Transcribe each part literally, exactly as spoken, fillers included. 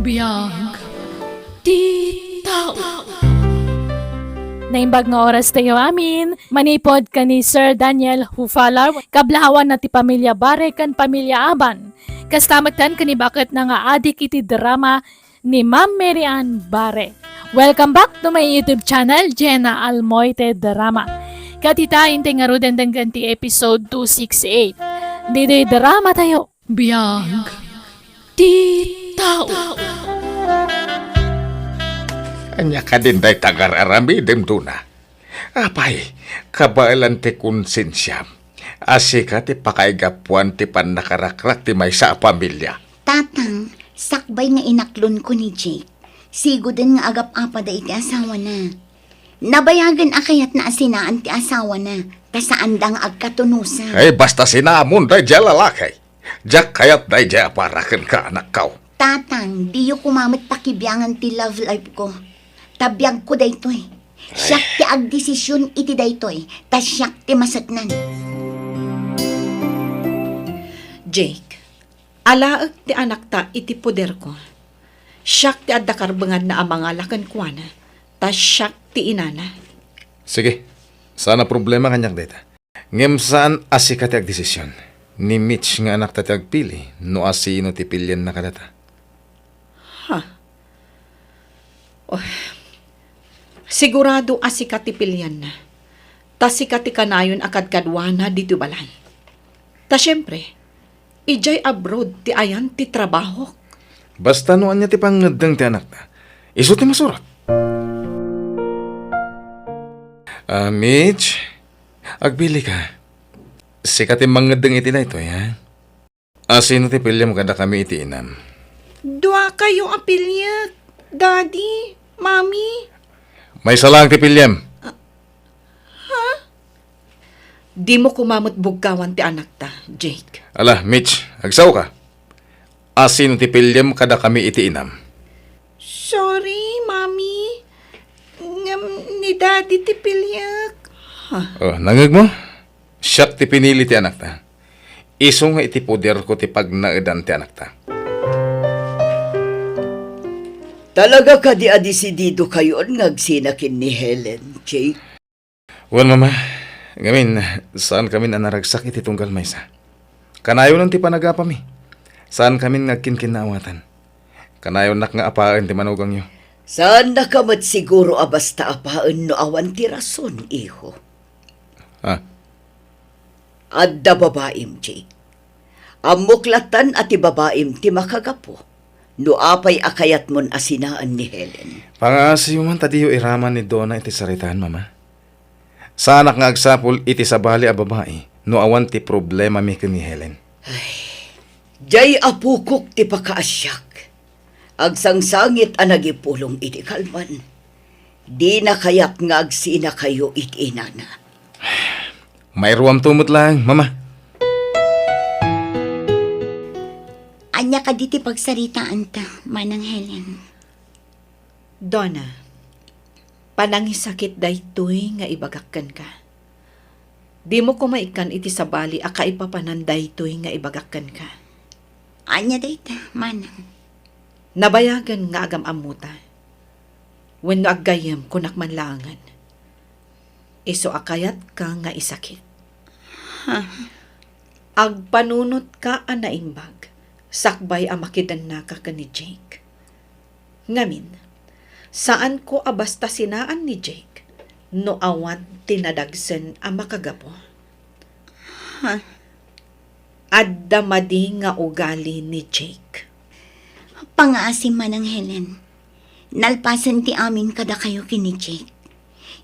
Biag ti tao. Naimbag nga oras tayo amin. Manipod ken ni Sir Daniel Hufala, kablahawan na ti pamilya Bare ken pamilya Aban. Kasta met ken ni baketna nga adik iti drama ni Ma'am Mary Ann Bare. Welcome back to my YouTube channel, Jenna Almoite Drama. Ket ita, intay ngaruden denggen ti episode two six eight. Ditoy drama tayo. Biag ti tao. Ania kadin dayta nga ar-aramidem, Dona? Apay, kabaelan ti konsensiam a sika ti pakaigapuan ti pannakarakrak ti maysa a pamilia. Tatang, sakbay nga inaklonko ni Jake, siguden nga agap-apada iti asawana. Nabayagen a kayatna a sinaan ti asawana, ta saanda nga agkatunosan. Ay, basta sinamon daydiay a lalaki. Diak kayat daydiay a para kenka, anakko. Tatang, diyo koma met pakibiangan ti love life ko. Ta biagko daytoy. Siak ti agdesision iti daytoy, ta siak ti maseknan. Jake, alaek ti anakta iti poderko. Siak ti adda karbenganna a mangala kenkuana, ta siak ti inana. Sige, saan a problema kaniak dayta. Ngem saan a sika ti agdesision. Ni Mitch nga anakta ti agpili no asino ti pilienna kadata. Ha? Oh, sigurado a sika ti pilienna. Ta sika ti kanayon a kadkaduana ditoy balay. Ta siempre, idiay abroad ti ayan ti trabahok. Basta no ania ti pangngeddeng ti anakta, isu ti masurat. Ah, Mitch, agpili ka. Sika ti mangngeddeng iti daytoy, ha? Asino ti piliam kadakami iti inam? Duakayo a piliek, Daddy, Mommy. Maysa laeng ti piliam. Ha? Dimo koma met bugkawan ti anakta, Jake. Ala, Mitch, agsao ka. Asino ti piliam kadakami iti inam? Sorry, Mommy. Ngem ni Daddy ti piliek. Ha? Oh, nangngegmo? Siak ti pinili ti anakta. Isu nga iti poderko ti pagnaedan ti anakta. Talaga kadi a desididokayon nga agsina ken ni Helen, Jake? Wen, Mama. Ngamin, saankamin a naragsak iti tunggal maysa. Kanayonen ti panagapami. Saankamin nga agkinkinnaawatan. Kanayonnak nga apaen ti manugangyo. Saannaka met siguro a basta apaen no awan ti rason, iho. Ah. Adda babaim, Jake. Ammok lattan a ti babaim ti makagapu no apay a kayatmon a sinaen ni Helen. Pangaasiyo man ta diyo iraman ni Dona iti saritaan, Mama. Saanak nga agsapul iti sabali a babai no awan ti problemami ken ni Helen. Ay, diay apokok ti pakaasiak. Agsangsangit a nagipulong iti kalman. Dina kayat nga agsinakayo iti inana. Mairuamto met laeng, Mama. Ania kadi ti pagsaritaanta, Manang Helen? Dona, panangisakit daytoy nga ibagak kenka. Dimo koma ikkan iti sabali a kaipapanan daytoy nga ibagak kenka. Ania dayta, Manang? Nabayagen nga agam-ammota. Wenno aggayyem, kunak man laengen. Isu a kayatka nga isakit. Ha? Agpanunotka a naimbag, sakbay a makidennaka ken ni Jake. Ngamin, saanko a basta sinaan ni Jake no awan ti nadagsen a makagapu. Ha? Adda madi nga ugali ni Jake. Pangaasim, Manang Helen. Nalpasen ti amin kadakayo ken ni Jake.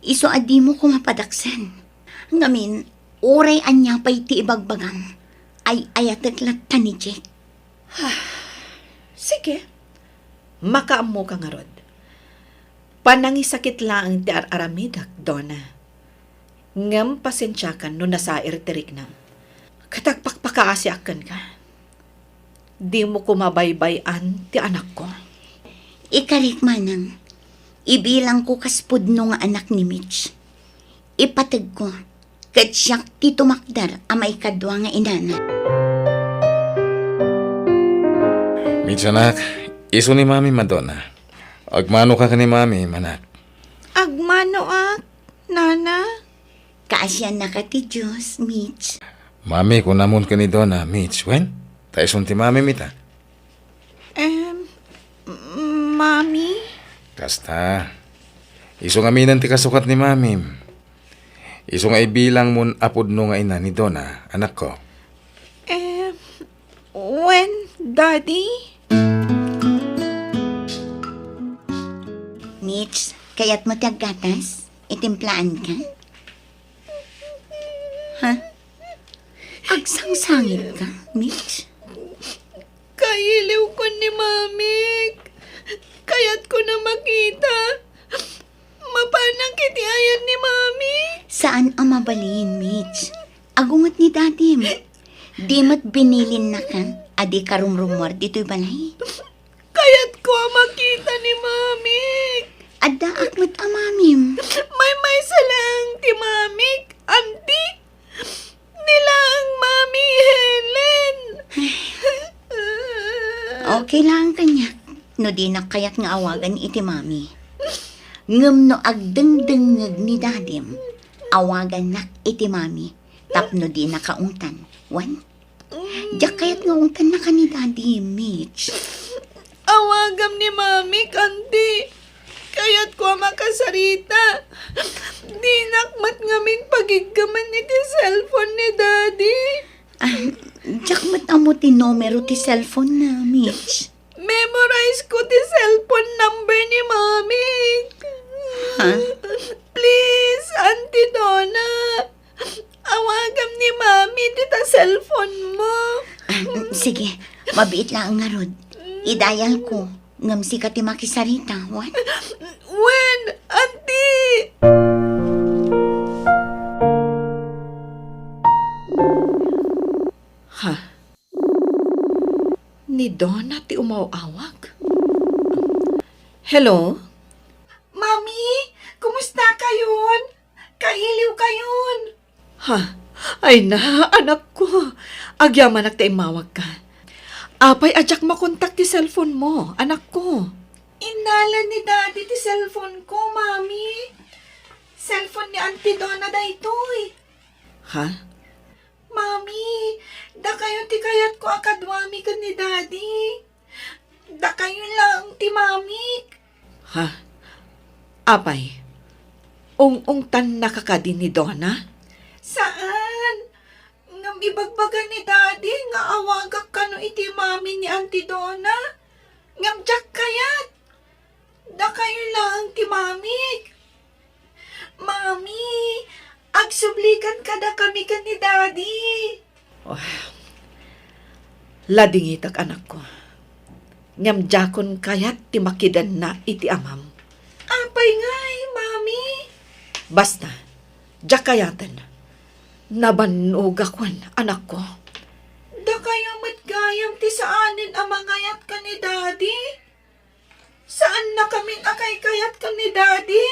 Isu a dimo koma padaksen. Ngamin, uray ania pay ti ibagbagam, ay-ayatek latta ni Jake. Sige, makaammoka ngarud. Panangisakit laeng ti ar-aramidek, Dona. Ngem pasensiakan no nasair ti riknam. Ket agpakpakaasiak kenka. Dimo koma baybay-an ti anakko. Ikarik, Manang, ibilangko kas pudno nga anak ni Mitch. Ipategko, ket siak ti tumakder a maikadua nga inana. Mitch, anak, Isu ni Mami, Madonna. Agmanoka ken ni Mami, anak. Agmanoak, Nana. Kaasiannaka ti Dios, Mitch. Mami, kunamon ken ni Donna, Mitch. Wen? Ta isun ti Mami, mita. Em, Mami? Kasta. Isu ngamin ti kasukat ni Mamim. Isu nga ibilangmon a pudno nga ina ni Donna, anakko. Em, wen, Daddy? Mitch, kayatmo ti aggatas? Itimplaanka? Ha? Agsangsangitka, Mitch? Kailiwko ni Mamik. Kayatko na makita. Mapanak iti ayat ni Mami. Saan a mabalin, Mitch. Agunget ni Dadim. Di met binilinnaka a di karumrumuar ditoy balay. Kayatko a makita ni Mamik. Addaak met a Mamim. Maymaysa laeng ti Mamik, Auntie. Ni laeng Mami Helen. Okay lang kaniak no dinak kayat nga awagan iti Mami. Ngem no agdengdengngeg ni Dadim, awagannak iti Mami tapno dinaka ungtan. Wen? Diak kayat nga ungtannaka ni Daddy, Mitch. Awagam ni Mamik, Auntie. Kayatko a makasarita. Dinak met ngamin pagiggemen iti cellphone ni Daddy. Ah, diak met ammo ti numero ti cellphone na, Mitch. Memorize ko ti cellphone number ni Mamik. Ha? Please, Auntie Donna. Awagam ni Mami dita cellphone mo. Ah, sige, mabiit laeng ngarud. Idayal ko, ngem sika ti makisarita, wen? Wen, Auntie! Ha? Ni Donna ti umaw-awag? Hello? Mami, kumusta kayon? Kailiw kayon? Ha? Ay na, anakko. Agyamanak ta immawagka. Apay a diak makontak ti cellphone mo, anakko? Innala ni Daddy ti cellphone ko, Mami. Cellphone ni Auntie Donna daytoy. Ha? Mami, dakayo ti kayatko a kaduami ken ni Daddy. Dakayo laeng ti Mamik. Ha? Apay, ung-ungtannaka kadi ni Donna? Saan. Ngem ibagbaga ni Daddy nga awagak kano iti Mami ni Auntie Donna. Ngem diak kayat. Dakayo laeng ti Mamik. Mami, agsublikan kadakami ken ni Daddy. Oh, ladingitek, anakko. Ngem diakon kayat ti makidenna iti amam. Apay ngay, Mami? Basta, diak kayaten. Nabannogakon, anakko. Dakayo met gayam ti saanen a mangayat ken ni Daddy. Saannakamin a kaykayat ken ni Daddy?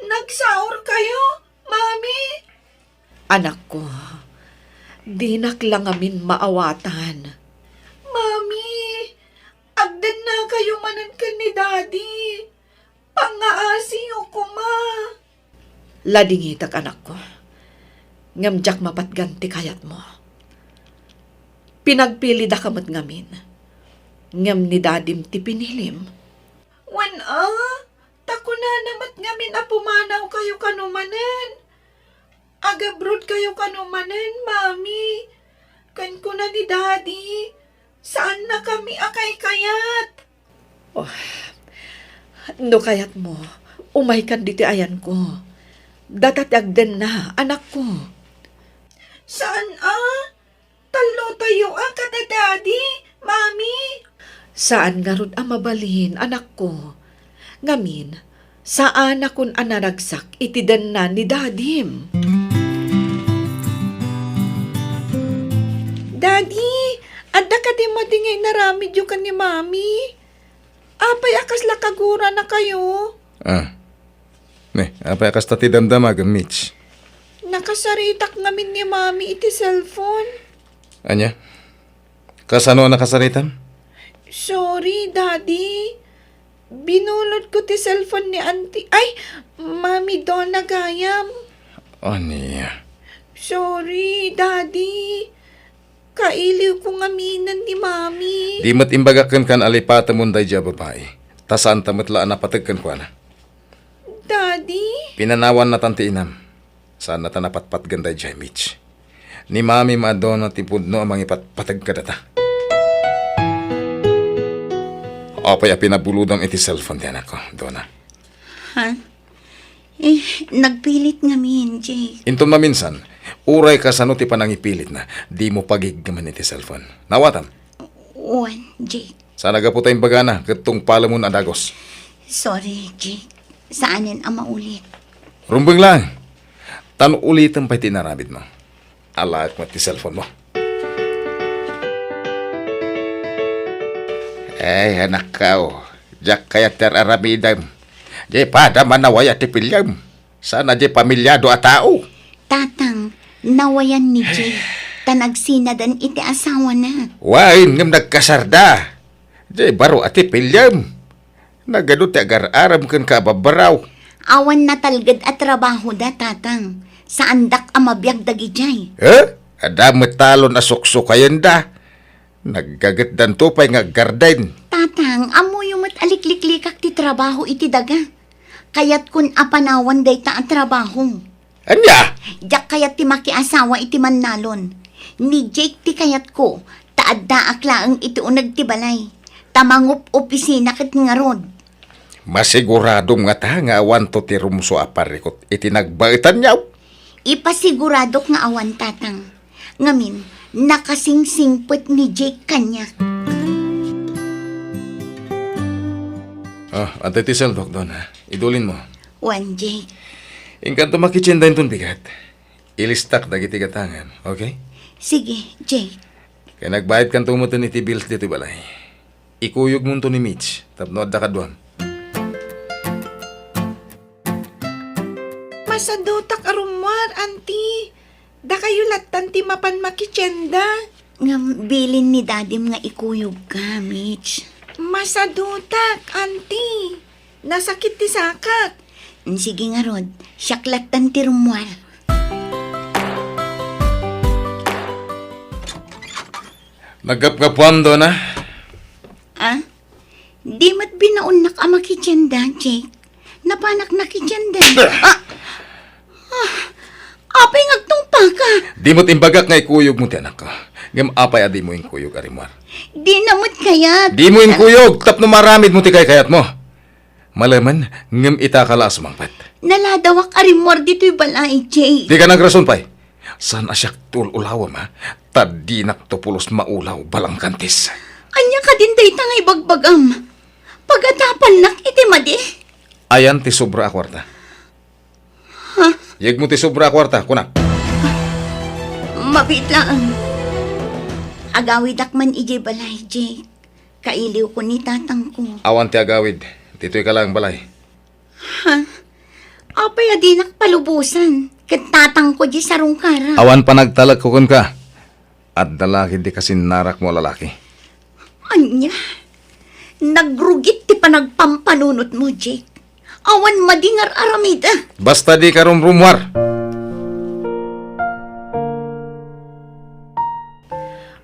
Nagsaor kayo, Mami? Anakko, dinak la ngamin maawatan. Mami, agdenna kayo manen ken ni Daddy. Pangngaasiyo koma. Ladingitek, anakko. Ngem diak mapatgan ti kayatmo. Pinagpilidaka met ngamin. Ngem ni Dadim ti pinilim. Wen a, ta kunana met ngamin a pumanaw kayo kano manen. Agabroad kayo kano manen, Mami. Ken kuna ni Daddy, saannakami a kaykayat. Oh, no kayatmo, umaykan diti ayanko. Data ti agdenna, anakko. Saan a? Tallotayo a kada Daddy, Mami. Saan ngarud a mabalin, anakko. Ngamin, saanakon a naragsak iti denna ni Dadim. Daddy, adda kadi madi nga inaramidyo ken ni Mami? Apay a kasla kaguranakayo? Ah. Ne, apay a kasta ti damdamagem, Mitch? Nakasaritak ngamin ni Mami iti cellphone. Ania? Kasano a nakasaritam? Sorry, Daddy. Binulodko ti cellphone ni Auntie. Ay, Mami Donna gayam. Ania? Sorry, Daddy. Kailiwko ngaminen ni Mami. Di met imbagak kenka a lipatemon daydiay a babai. Ta saanta met la a napateg kenkuana. Daddy? Pinanawannatan ti inam. Saanna ta napatpatgen daydiay, Mitch. Ni Mami Madonna ti pudno a mangipatpateg kadata. Apay a pinabulodam iti cellphone ti anakko, Donna? Ha? Eh, nagpilit ngamin, Jake. Inton maminsan, uray kasano ti panangipilitna, dimo pagiggemen iti cellphone. Naawatam? Wen, Jake. Saan a gapu ta imbagana ket tungpalemon a dagus. Sorry, Jake. Saanen a maulit. Rumbeng laeng. Ta no ulitem pay ti inaramidmo, alaek met ti cellphone mo. Ay, anakko, diak kayat ti ar-aramidem. Di pada manawaya ti piliem. Saan a di pamilyado a tao. Tatang, nawayan ni Jay, ta nagsinadan iti asawana. Wen, ngem nagkasarda. Jay, baro a ti piliem. Nagadu ti agar-aram ken kaababbaraw. Awan natalged a trabahoda, Tatang. Saandak a mabiag dagidiay. Eh? Adda met talon a suksukayenda. Naggagetdanto pay nga aggarden. Tatang, ammoyo met a likliklikak ti trabaho iti daga. Kayatkon a panawan dayta a trabaho. Ania? Diak kayat ti makiasawa iti mannalon. Ni Jake ti kayatko, ta addaak laeng iti uneg ti balay. Ta mangup-opisina ket ngarud. Masiguradom ngata nga awanto ti rumsua a parikut iti nagbaetanyo? Ipasiguradok nga awan, Tatang. Ngamin, nakasingsingpet ni Jake kaniak. Ah, adda ti seldok, Donna. Idulinmo. Wen, Jake. Inkanto makitienda inton bigat. Ilistak dagiti gatangem, okay? Sige, Jake. Ken agbayadkanto metten iti bills ditoy balay. Ikuyogmonto ni Mitch tapno adda kaduam. Masadutak a rummuar, Auntie. Dakayo lattan ti mapan makitienda. Ngem bilin ni Dadim nga ikuyogka, Mitch. Masadutak, Auntie. Nasakit ti sakak. Sige ngarud, siak lattan ti rummuar. Naggapgapuam, Donna? Ah? Di met binaonnak a makitienda, Jake. Napanak nakitienda. Ah! Ah! Apay nga agtungpaka? Di met imbagak nga ikuyogmo ti anakko. Ngem apay a dimo inkuyog a rimmuar? Dina met kayat. Dimo inkuyog tapno maaramidmo ti kaykayatmo. Malemen, ngem ita ka la a sumangpet. Naladawak a rimmuar ditoy balay, Jake. Dika nagrason pay. Saan a siak ti ul-ulawem, ha? Ta dinakto pulos maulaw, balangkantis. Ania kadin dayta nga ibagbagam? Pagatapannak iti madi? Ayan ti sobra a kuarta. Ha? Yegmo ti sobra a kuarta, kunak. Mabiit laeng. Agawidak man idiay balay, Jake. Kailiwko ni tatangko. Awan ti agawid. Ditoy ka laeng balay. Ha? Apay a dinak palubosan ken tatangko di sarungkara? Awan panagtalekko kenka. Adda la ketdi kasinnarakmo a lalaki. Ania? Nagrugit ti panagpampanunotmo, Jake. Awan madi nga ar-aramida. Basta dika rumrummuar.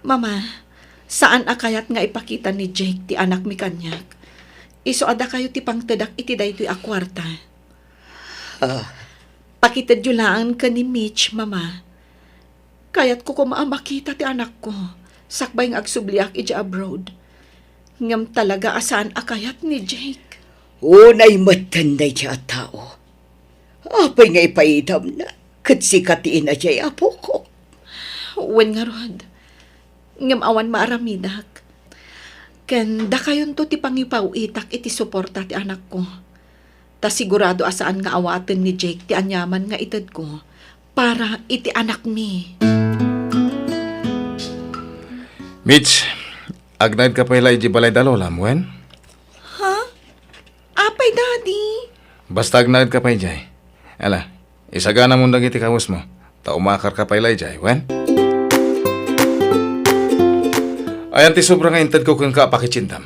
Mama, saan a kayat nga ipakita ni Jake ti anakmi kaniak. Isu a dakayo ti pangtedak iti daytoy a kuarta. Ah. Pakitedyo laeng ken ni Mitch, Mama. Kayatko koma a makita ti anakko sakbay nga agsubliak idiay abroad. Ngem talaga a saan a kayat ni Jake. Unay metten daydiay a tao. Apay nga ipaidamna ket sika ti ina diay apokok? Wen ngarud. Ngem awan maaramidak. Ken dakayonto ti pangipaw-itak iti suporta ti anakko. Ta sigurado a saan nga awaten ni Jake ti aniaman nga itedko para iti anakmi. Mitch, agnaedka pay la idiay balay da lolam, wen? Ha? Apay, Daddy? Basta agnaedka pay idiay. Ala, isaganamon dagiti kawesmo, ta umakarka pay la idiay, wen? Ayan ti sobra nga intedko kenka a pakitiendam.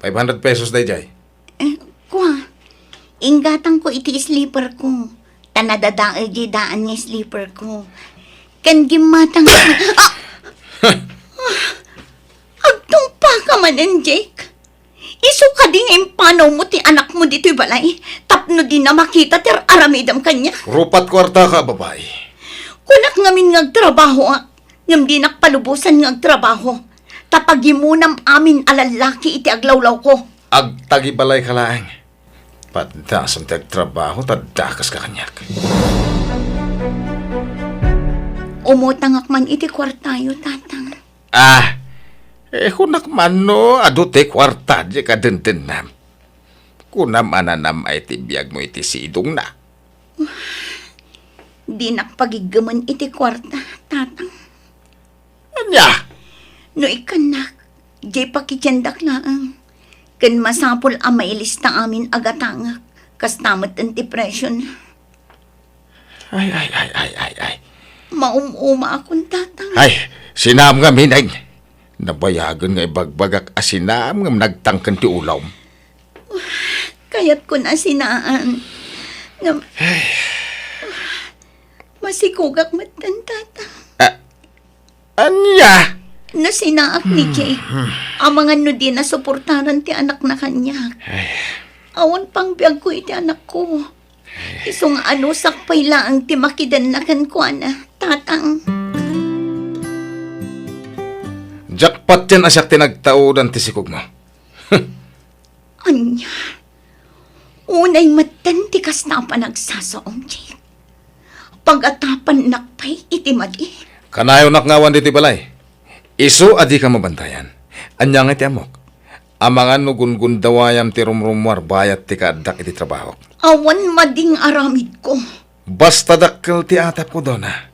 Five hundred pesos daydiay. Eh, kua, inggatangko iti slipper ko. Ta nadadael diay daan nga slipper ko. Ken gimmatang. Ah! Agtungpaka manen, Jake. Isu kadi nga impanawmo ti anakmo ditoy balay tapno dina makita ti ar-aramidem kaniak? Rupat kuartaka a babai. Kunak ngamin nga agtrabahoak, ngem dinak palubosan nga agtrabaho. Ta pagimonam amin a lallaki iti aglawlawko. Agtagibalayka laeng. Paddason ti agtrabaho, ta dakaska kaniak. Umutangak man iti kuartayo, Tatang. Ah, eh, kunak man no adu ti kuarta diay kadendennam. Kunam a nanam-ay ti biagmo iti sidongna. Dinak pagiggemen iti kuarta, Tatang. Ania? No ikkannak, diay pakitiendak laeng. Ken masapul a mailista amin a gatangek, kasta met ti presiona. Ay, ay, ay, ay, ay, ay. Maum-umaakon, Tatang. Ay, sinaam ngamin, ay. Nabayagen nga ibagbagak a sinaam ngem nagtangken ti ulom. Kayatkon a sinaam. Ngem, masikogak metten, Tatang. Ah, ania? No sinaak ni Jake, amangan no dina suportaran ti anakna kaniak. Ay. Awan pangbiagko iti anakko. Isu nga anusak pay laeng ti makidenna kenkuana, Tatang. Jackpot yan a siak ti nagtaudan ti sikogmo. Ania? Unay metten ti kasta a panagsasaom, Jake. Pagatapannak pay iti madi. Kanayonak nga awan ditoy balay. Isu a dika mabantayan. Ania ngay ti ammok? Amangan no gungundawayam ti rumrumuar bayat ti kaaddak iti trabahok. Awan madi nga aramidko. Basta dakkel ti atapko, Dona.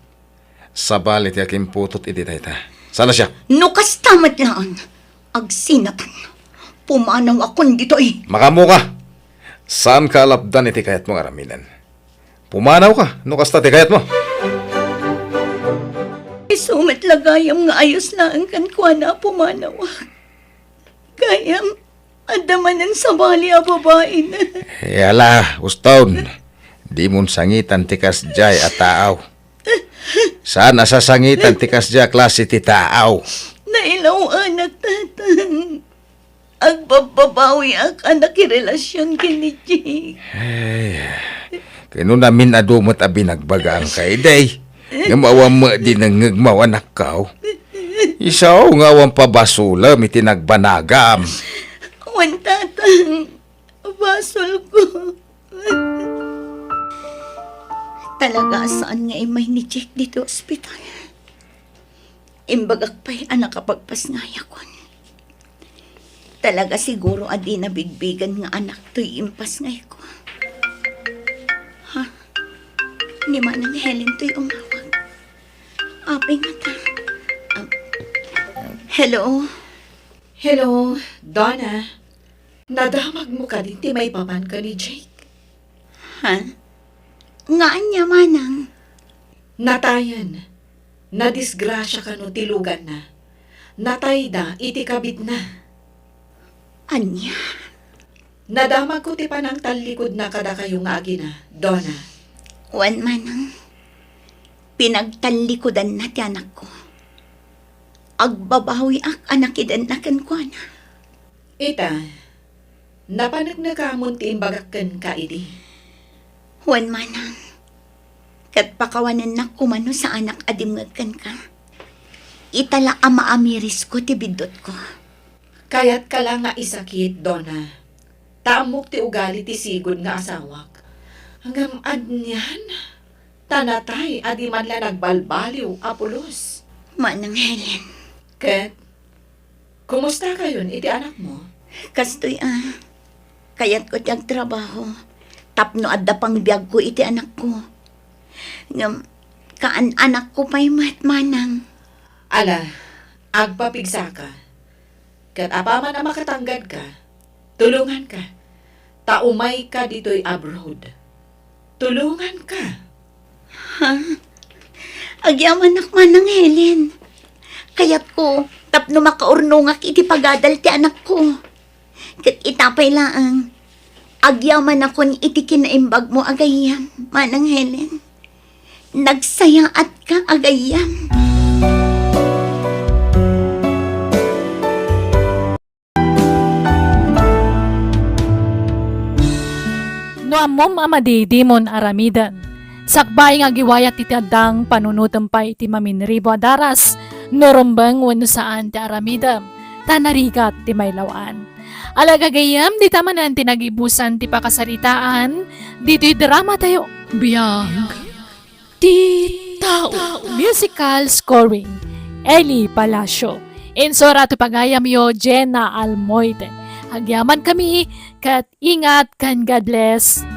Sabali ti akimputot iti dayta. Saan a siak? No kasta met laeng, agsinatan. Pumanawakon ditoy. Makaammoka. Saanka a lapdan iti kayatmo nga aramiden. Pumanawka no kasta ti kayatmo. Isu met la gayam nga ayos laeng kenkuana a pumanawak. Gayam, adda manen sabali a babaina. Yala, Uston, dimon sangitan ti kasdiay a taaw. Saan a sasangitan ti kasdiay a klase ti taaw. Nailaw-anak, Tatang. Agbabbabawiak a nakirelasion ken ni Jake. Ay, ken no namin adu met a binagbagaanka idi, ngem awan met dinengngegmo a nakkaw. Isu nga awan pabasolem iti nagbanagam. Wen, Tatang, basolko. Talaga a saan nga immay ni Jake ditoy ospital. Imbagak pay a nakapagpasngayakon. Talaga siguro a dina bigbigen nga anak toy impasngayko. Ha? Ni Manang Helen toy umawag. Apay ngata? Um, hello? Hello, Donna. Nadamagmo kadi ti maipapan ken ni Jake? Ha? Nga ania, Manang? Natayen. Nadisgrasia kano ti luganna. Natayda iti kabitna. Ania? Nadamagko ti panangtallikudna kadakayo nga agina, Donna. Wen, Manang. Pinagtallikudanna ti anakko. Agbabawiak a nakidenna kenkuana. Ita, napaneknekamon ti imbagak kenka idi. Wen, Manang. Ket pakawanennak koma no saanak a dimngeg kenka. Ita la a maamirisko ti biddutko. Kayatka la nga isakit, Donna. Ta ammok ti ugali ti sigud nga asawak. Ngem anian? Ta natay a di man la nagbalbaliw a pulos. Manang Helen. Ket, kumustakayon iti anakmo? Kastoy a, kayatko ti agtrabaho tapno adda pangbiagko iti anakko. Ngem, kaan-anakko pay met, Manang. Ala, agpapigsaka. Ket apaman a makatanggadka, tulonganka, ta umayka ditoy abroad. Tulonganka. Ha? Agyamanak, Manang Helen. Kayatko, tapno makaurnongak iti pagadal ti anakko. Ket ita pay laeng, agyamanakon iti kinaimbagmo a gayyem, Manang Helen. Nagsayaatka a gayyem. No ammom a madi, dimon aramiden. Sakbay nga agiwayat iti addang, panunotem pay iti maminribo a daras, no rumbeng wenno saan ti aramidem, ta narigat ti mailawan. Ala gagayyem, dita manen ti nagibusan ti pakasaritaan ditoy dramatayo. Biag ti Tao. Musical scoring, Eli Palacio. Insura ti pagayamyo, Jenna Almoite. Agyaman kami, ket ingat, ken God bless.